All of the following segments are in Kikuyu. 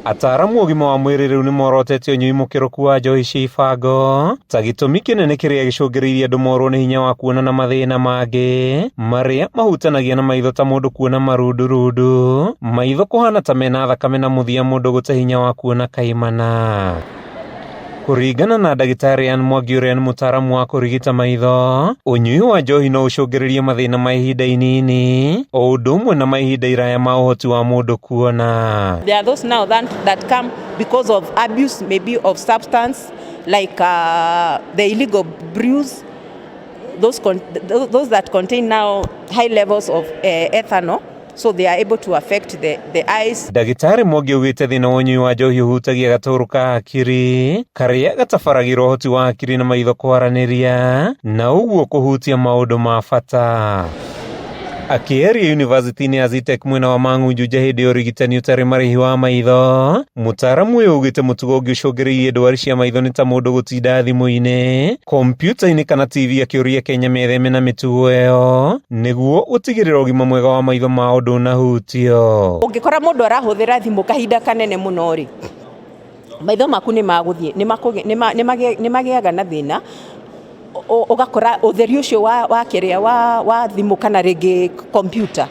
Ataaramu a ũgima wa mwĩrĩ rĩu nĩmorotete ũnyui mũkĩrũku wa njohi cia ibango ta gĩtũmi kĩnene kĩrĩa gĩcũngĩrĩirie andũ morwo nĩ hinya wa kuona na mathĩna mangĩ marĩa mahutanagia na maitho ta mũndũ kuona marundurundu, maitho kũhana ta mena thakame na mũthia mũndũ gũte hinya wa kuona kaimana. Kũringana na ndagĩtarĩ Ann Mwangi ũrĩa nĩ mũtaaramu wa kũrigita maitho, ũnyui wa njohi no ũcũngĩrĩrie mathĩna ma ihinda inini o ũndũ ũmwe na ma ihinda iraya ma ũhoti wa mũndũ kuona. There are those now that come because of abuse maybe of substance like the illegal brews, those that contain now high levels of ethanol, so they are able to affect the eyes. Ndagĩtarĩ Mwangi augĩte thĩna wa ũnyui wa njohi ũhutagia gatũrũ ka hakiri karĩa gatabaragĩra ũhoti wa hakiri na maitho kwaranĩria na ũguo kũhutia maũndũ ma bata. Akĩaria yunivasĩtĩ-inĩ ya Zetech mwena wa Mang'u Juja hĩndĩ ya ũrigitani ũtarĩ marĩhi wa maitho, mũtaaramu ũyũ augĩte mũtugo ũngĩ ũcũngĩrĩirie ndwari cia maitho nĩ ta mũndũ gũtinda thimũ-inĩ, kompiuta-inĩ kana TV akĩũria Kenya metheme na mĩtugo ĩyo nĩguo gũtigĩrĩra ũgima mwega wa maitho mao ndũnahutio. Ũngĩkora mũndũ arahũthĩra thimũ kahinda kanene mũno rĩ, maitho maku nĩ magũthiĩ, nĩ magĩaga na thĩna. Ũgakora ũtheri ũcio wa kĩrĩa wa thimũ kana rĩngĩ computer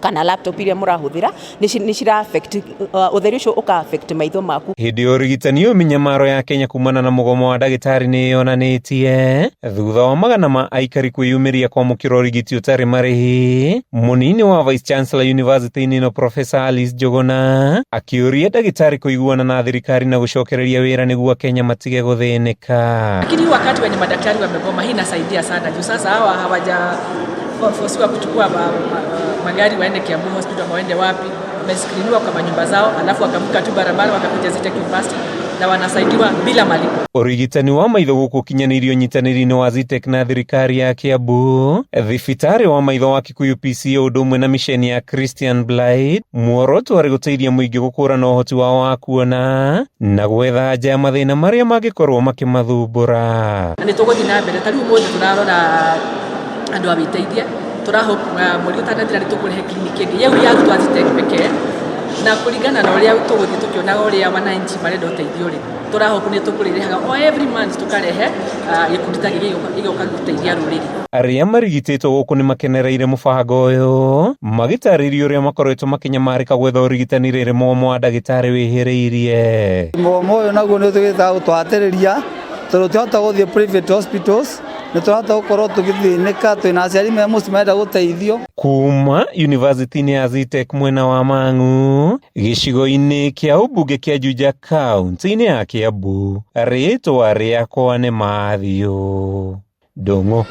kana laptop iria mũrahũthĩra nĩ cira affect, ũtheri ũcio ũka affect maitho maku. Hĩndĩ ya ũrigitani ũyũ mĩnyamaro ya Kenya kumana na mũgomo wa ndagĩtarĩ nĩ yonanĩtie thutha wa magana ma aikari kwĩyumĩria kwamũkĩra ũrigiti ũtarĩ marĩhi. Mũnini wa Vice Chancellor University-inĩ ĩno Professor Alice Njuguna akĩũria ndagĩtarĩ kũiguana na thirikari na gũcokereria wĩra nĩguo Kenya matige gũthĩnĩka. Lakini wakati wenye madaktari wamegoma, hii inasaidia sana juu sasa hawa hawaja forsiwa kuchukua magari waende Kiambu Hospital ama waende wapi, wamescreeniwa kwa manyumba zao, alafu wakavuka tu barabara wakakuja Zetech University na wanasaidiwa bila malipo. Ũrigitani wa maitho gũkũ ũkinyanĩirio ũnyitanĩri-inĩ wa Zetech na thirikari ya Kiambu, thibitarĩ wa maitho wa Kikuyu PCEA ũndũ ũmwe na misheni ya Christian Blind, muoroto warĩ gũteithia mũingĩ gũkũrana ũhoti wao wa kuona na gwetha anja ya mathĩna marĩa mangĩkorwo makĩmathumbũra. Na nĩ tũgũthiĩ na mbere, ta rĩu ũmũthĩ tũrarora andũ a wĩteithie, tũrahope mweri ũtanathira nĩ tũkũrehe clinic ĩngĩ yau ya arutwo a Zetech pekee, na kũringana na ũrĩa tũgũthiĩ tũkĩonaga ũrĩa wananchi marenda ũteithio rĩ, tũrahope nĩ tũkũrĩrehaga o every month tũkarehe gĩkundi ta gĩkĩ gĩgoka gũteithia rũrĩrĩ. Arĩa marigitĩtwo gũkũ nĩ makenereire mũbango ũyũ magĩtarĩria ũrĩa makoretwo makĩnyamarĩka gwetha ũrigitani rĩrĩ mũgomo wa ndagĩtarĩ wĩhĩrĩirie. Mũgomo ũyũ naguo nĩ ũtũgĩtaga gũtũhatĩrĩria tondũ tũhota gũthiĩ private hospitals, nĩ tũrahota gũkorwo tũgĩthĩnĩka, twĩna aciari me mũciĩ marenda gũteithio. Kuma yunivasĩtĩ-inĩ ya Zetech mwena wa Mang'u gĩcigo-inĩ kĩa ũmbunge kĩa Juja kaunti-inĩ ya Kiambu, rĩtwa rĩakwa nĩ Matthew Ndung'u.